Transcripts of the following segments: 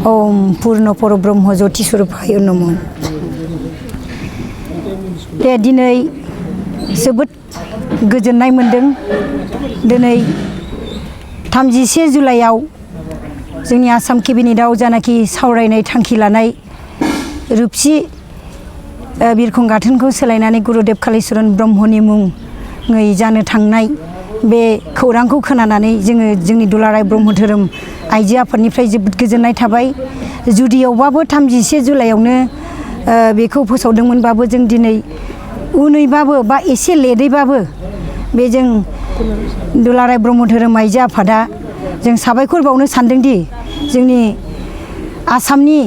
ओम पूर्ण परब्रह्म ज्योति स्वरूपाय नमः। दे दिनै जोबोद गोजोननाय मोनदों। दिनै 31 जुलाइआव जोंनि आसाम केबिनेटआव जानाखि सावरायनाय थांखि लानाय रुपसि बिरखं गाथोनखौ सोलायनानै गुरुदेव कालीचरण ब्रह्मनि मुङै जानो थांनाय बे खौरांखौ खोनानानै जोङो जोंनि दुलाराय ब्रह्म धोरोम आइजो आफादनिफ्राय जोबोद गोजोननाय थाबाय। जुदियावबाबो 31 जुलाइआवनो बेखौ फोसावदोंमोनबाबो जों दिनै उनैबाबो बा एसे लेटैबाबो बे जों दुलाराय ब्रह्म धोरोम आइजो आफादा जों साबायखर बावनो सानदोंदि जोंनि आसामनि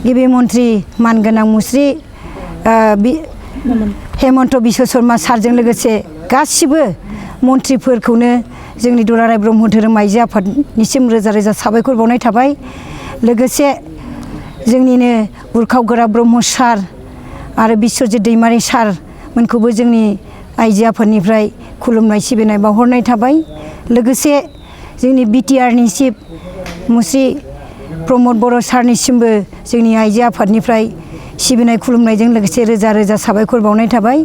गिबि मन्त्रि मानगोनां मुस्रि हेमन्त बिश्व शर्मा सारजों लोगोसे गासिबो मन्त्रिफोरखौनो जोंनि दुलाराय ब्रह्म धोरोम आइजो आफादनिसिम रोजा रोजा साबायखर बावनाय थाबाय। लोगोसे जोंनिनो बुरखाव गोरा ब्रह्म सार आरो बिश्वजित दैमारि सार मोनखौबो जोंनि आइजो आफादनिफ्राय खुलुमनाय सिबिनाय बावहरनाय थाबाय। लोगोसे जोंनि BTRनि चिफ मुस्रि प्रमद बर' सारनिसिमबो जोंनि आइजो आफादनिफ्राय सिबिनाय खुलुमनायजों लोगोसे रोजा रोजा साबायखर बावनाय थाबाय।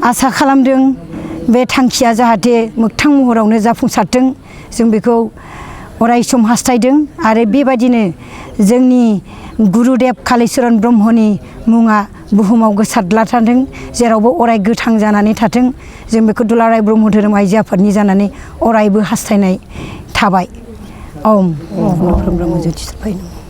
आसा खालामदों बे थांखिया जाहाथे मोगथां महरावनो जाफुंसारथों, जों बेखौ अरायसम हास्थायदों आरो बेबायदिनो जोंनि गुरुदेव कालीचरण ब्रह्मनि मुङा बुहुमाव गोसारद्ला थाथों, जेरावबो अराय गोथां जानानै थाथों, जों बेखौ दुलाराय ब्रह्म धोरोम आइजो आफादनि जानानै अरायबो हास्थायनाय थाबाय। ओम ब्रह्म ज्योति स्वरूपाय नमः।